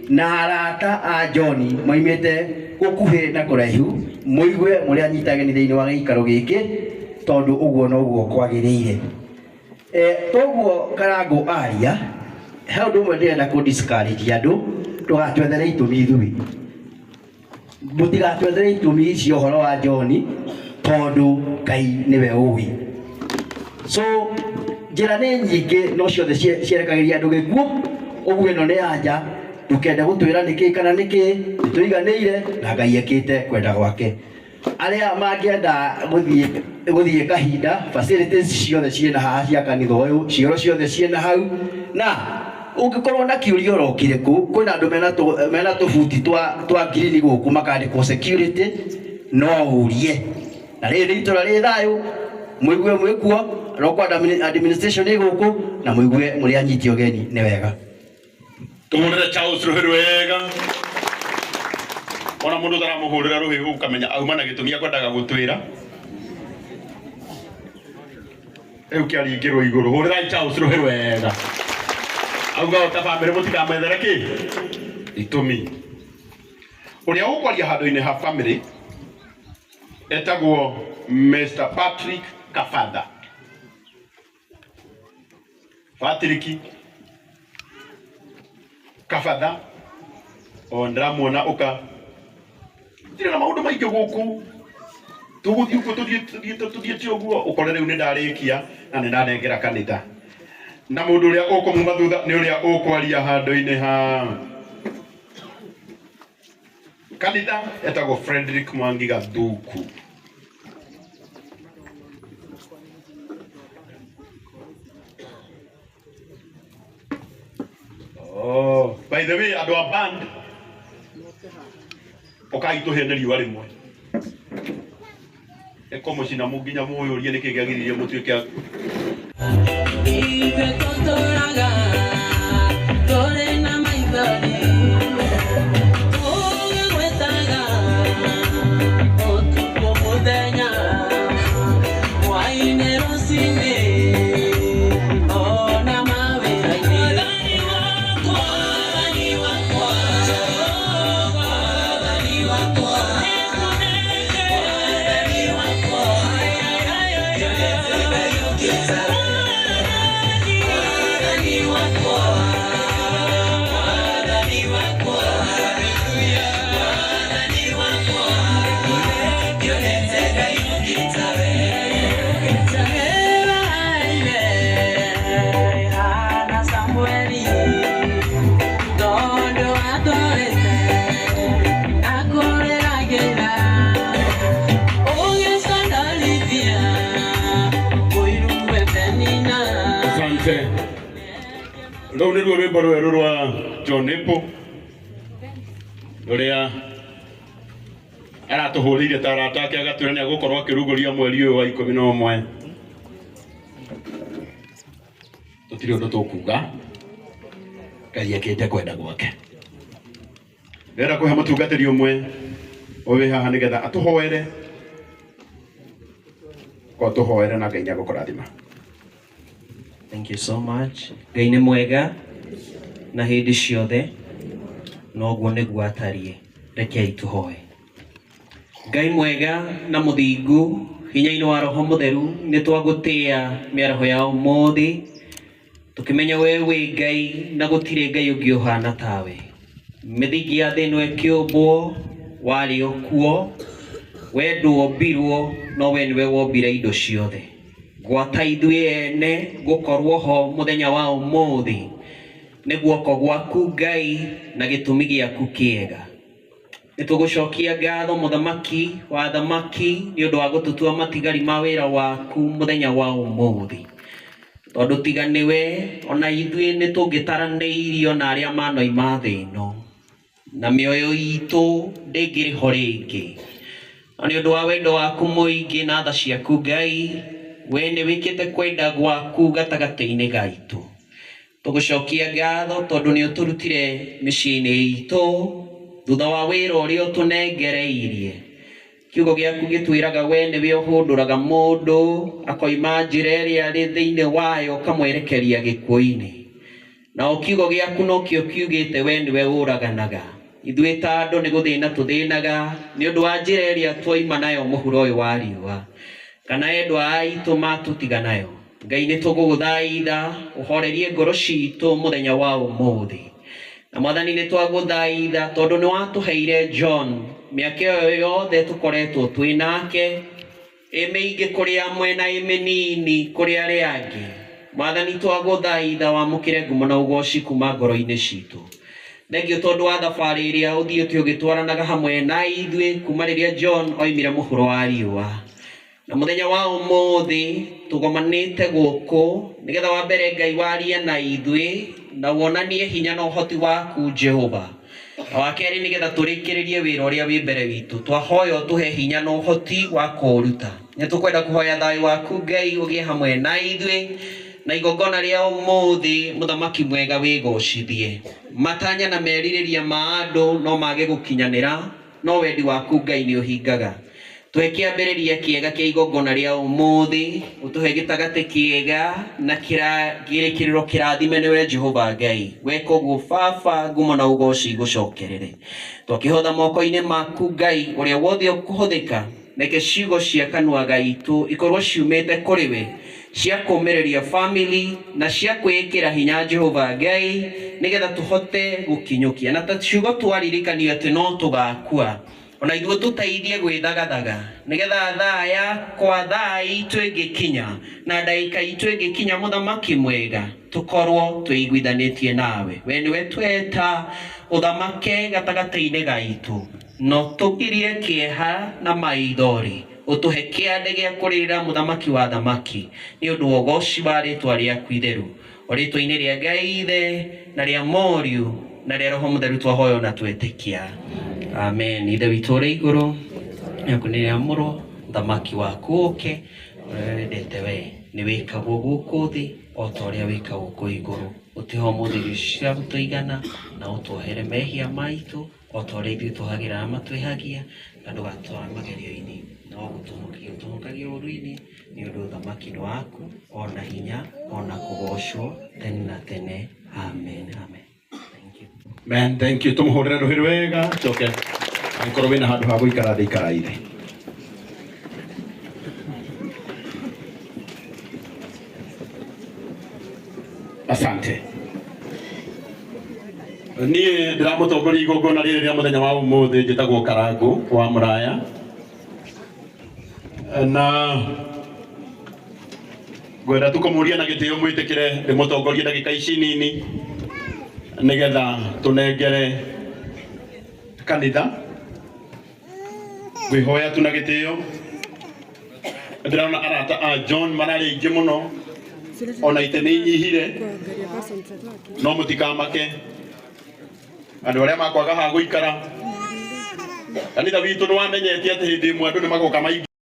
Na arata a John moimĩte gũkuhĩ na kũraihu, mũigue mũrĩ anyitageni thĩinĩ wa gĩikaro gĩkĩ, tondũ ũguo noguo kwagĩrĩire. Toguo Karangũ aria, he ũndũ ũmwe ndĩrenda kũ discourage andũ, ndũgatwethere itũmi ithuĩ. Mũtigatwethere itũmi cia ũhoro wa John, tondũ Ngai nĩwe ũĩ. So njĩra nĩ nyingĩ no ciothe cierekagĩria andũ gĩkuũ, ũguo ĩno nĩ anja, ndũkende gũtwĩra nĩkĩ kana nĩkĩ, nĩtũiganĩire na Ngai ekĩte kwenda gwake. Arĩa mangĩenda gũthiĩ kahinda, facilities ciothe ciĩna haha cia kanitha ũyũ, cioro ciothe ciĩna hau, na ũngĩkorwo na kĩũria oro kĩrĩkũ, kwĩna andũ mena tũbuti twa ngirini gũkũ makandĩkwo security, no ũrie. Na rĩrĩ nĩ itũra rĩ thayũ, mũigue mwĩkuo, local administration ĩ gũkũ, na mũigue mũrĩ anyiti ũgeni nĩ wega. Tũhũrĩre Charles rũhĩ rwega. Ona mũndũ ũtaramũhũrĩra rũhĩ ũkamenya auma na gĩtũmi akwendaga gũtwĩra. Rĩu kĩaringĩrwo igũrũ. Hũrĩrai Charles rũhĩ rwega. Auga o ta bamĩrĩ mũtikamwethere kĩ? Itũmi. Ũrĩa ũkwaria handũ-inĩ ha bamĩrĩ etagwo Mr. Patrick Kabatha. Patrick Kabatha o ndĩramuona ũka. Ndirĩ na maũndũ maingĩ gũkũ. Tũgũthiĩ ũguo, tũthiĩte ũguo, ũkore rĩu nĩ ndarĩkia na nĩ ndanengera kanitha. Na mũndũ ũrĩa ũkũmuma thutha nĩ ũrĩa ũkwaria handũ-inĩ ha kanitha etagwo Frederick Mwangi Gathuku. Oh, by the way, andũ a band ũkai tũhĩe nĩ riũa rĩmwe. Ĩko mũcina nginya mũyũrie nĩkĩ kĩagiririe mũtuĩke a Ithuĩ tũtũraga tũrĩ na maithori, tũgĩgwĩtaga ũtukũ mũthenya, hwaĩ-inĩ rũcinĩ, ona mawĩra-inĩ. Mwathani wakwa, Mwathani wakwa, Mwathani wakwa, Mwathani wakwa, Mwathani wakwa, Mwathani wakwa, Mwathani wakwa, ndionete Ngai ũngĩ tawe. Hana Samueli, tondũ atũrĩte akũrĩragĩra, ũgĩcandarithia mũiru Penina. Asante. Rũu nĩruo rwĩmbo rwerũ rwa John Apple rũrĩa aratũhũrĩire ta arata ake agatwĩra nĩ agũkorwo akĩrugũria mweri ũyũ wa ikũmi na ũmwe. Tũtirĩ ũndũ tũkuga, Ngai ekĩte kwenda gwake. Ndĩrenda kũhe mũtungatĩri ũmwe ũyũ wĩ haha nĩgetha atũhoere, ko tũhoere na Ngai nĩegũkũrathima. Thank you so much. Ngai nĩ mwega na hĩndĩ ciothe, noguo nĩguo atariĩ. Rekei tũhoe. Ngai mwega na mũthingu, hinya-inĩ wa Roho Mũtheru, nĩ twagũtĩĩa mĩaraho ya ũmũthĩ, tũkĩmenya we wĩ Ngai na gũtirĩ Ngai ũngĩ ũhana tawe. Mĩthingi ya thĩ ĩno ĩkĩũmbwo, warĩ o kuo, we ndwombirwo, no we nĩwe wombire indo ciothe. Gwata ithuĩ ene gũkorwo ho mũthenya wa ũmũthĩ, nĩ guoko gwaku Ngai na gĩtũmi gĩaku kĩega. Nĩ tũgũcokia ngatho mũthamaki wa thamaki nĩ ũndũ wa gũtũtua matigari ma wĩra waku mũthenya wa ũmũthĩ. Tondũ tiga nĩwe ona ithuĩ nĩ tũngĩtaranĩirio na arĩa manoima thĩ ĩno, na mĩoyo itũ ndĩngĩrĩ ho rĩngĩ. Na nĩ ũndũ wa wendo waku mũingĩ na tha ciaku Ngai, we nĩ wĩkĩte kwenda gwaku gatagatĩ-inĩ gaitũ. Tũgũcokia ngatho tondũ nĩ ũtũrutire mĩciĩ-inĩ itũ thutha wa wĩra ũrĩa ũtũnengereirie. Kiugo gĩaku gĩtwĩraga we nĩwe ũhũndũraga mũndũ akoima njĩra ĩrĩa arĩ thĩinĩ wayo ũkamwerekeria gĩkuũ-inĩ. Na o kiugo gĩaku nokĩo kiugĩte we nĩwe ũraganaga. Ithuĩ ta andũ nĩ gũthĩna tũthĩnaga nĩ ũndũ wa njĩra ĩrĩa twaima nayo mũhuro ũyũ wa riũa, kana endwa aitũ matũtiga nayo. Ngai nĩ tũgũgũthaitha ũhorerie ngoro citũ mũthenya wa ũmũthĩ. Na Mwathani nĩ twagũthaitha tondũ nĩ watũheire John mĩaka ĩyo yothe tũkoretwo twĩ nake, ĩ mĩingĩ kũrĩ amwe na ĩ mĩnini kũrĩ arĩa angĩ. Mwathani twagũthaitha wamũkĩre ngumo na ũgoci kuma ngoro-inĩ citũ. Thengio tondũ wa thabarĩ ĩrĩa ũthiĩte ũgĩtwaranaga hamwe na ithuĩ kuma rĩrĩa John oimire mũhuro wa riũa. Na mũthenya wa ũmũthĩ tũgomanĩte gũkũ nĩgetha wa mbere Ngai warie na ithuĩ na wonanie hinya na ũhoti waku Jehova. Na wa kerĩ nĩgetha tũrĩkĩrĩrie wĩra ũrĩa wĩ mbere witũ. Twahoya ũtũhe hinya na ũhoti wa kũũruta. Nĩ tũkwenda kũhoya thayũ waku Ngai ũgĩe hamwe na ithuĩ na igongona rĩa ũmũthĩ mũthamaki mwega wĩgocithie. Matanya na merirĩria ma andũ no mage gũkinyanĩra, no wendi waku Ngai nĩ ũhingaga. Tũhe kĩambĩrĩria kĩega kĩa igongona rĩa ũmũthĩ, ũtũhe gĩtagatĩ kĩega na kĩrĩkĩrĩro kĩrathime nĩwe Jehova Ngai. Weka ũguo Baba, ngumo na ũgoci igũcokerere. Twakĩhotha moko-inĩ maku Ngai, ũrĩa wothe ũkũhũthĩka, reke ciugo cia kanua gaitũ ikorwo ciumĩte kũrĩ we, cia kũũmĩrĩria family na cia kwĩĩkĩra hinya Jehova Ngai, nĩgetha tũhote gũkinyũkia. Na ta ciugo twaririkanio atĩ no tũgakua, ona ithuĩ tũteithie gwĩthagathaga nĩgetha thaa yakwa thaa itũ ĩngĩkinya na ndagĩka itũ ĩngĩkinya mũthamaki mwega tũkorwo twĩiguithanĩtie nawe. We nĩwe tweta ũthamake gatagatĩ-inĩ gaitũ, no tũgirie kĩeha na maithori, ũtũhe kĩande gĩa kũrĩrĩra mũthamaki wa thamaki nĩ ũndũ wa ũgoci wa rĩtwa rĩaku itheru. O rĩtwa-inĩ rĩa Ngai Ithe na rĩa Mũriũ na rĩa Roho Mũtheru twahoya na twetĩkia. Amen. Ithe witũ ũrĩ igũrũ, rĩaku nĩ rĩamũrwo, ũthamaki waku ũke, ũrĩa wendete we nĩ wĩkagwo gũkũ thĩ o ta ũrĩa wĩkagwo kũu igũrũ. Ũtũhe ũmũthĩ irio cia gũtũigana, na ũtuohere mehia maitũ o ta ũrĩa ithuĩ tũhagĩra arĩa matwĩhagia, na ndũgatũtware magerio-inĩ, no gũtũhonokia ũtũhonokagie ũũru-inĩ, nĩ ũndũ ũthamaki nĩ waku, ona hinya, ona kũgocwo tene na tene. Amen. Amen. Thank you. Man, thank you. Tumuhurire ruhi rwega coke angĩkorwo wĩna handũ ha gũikara thĩ ikara thĩ. Asante. Niĩ ndĩramũtongoria igongona rĩrĩ rĩa mũthenya wa ũmũthĩ, njĩtagwo Karangũ wa Mũraya, na ngwenda tu kũmũria na gĩtĩo mwĩtĩkĩre ndĩmũtongorie ndagĩka ici nini nĩgetha tũnengere kanitha. Ngwĩhoya tu na gĩtĩo, ndĩrona arata a John mararĩ aingĩ mũno, ona ite nĩ inyihire, no mũtikamake andũ arĩa makwaga ha gũikara. Kanitha witũ nĩ wamenyete atĩ hĩndĩ ĩmwe andũ nĩ magoka maingĩ.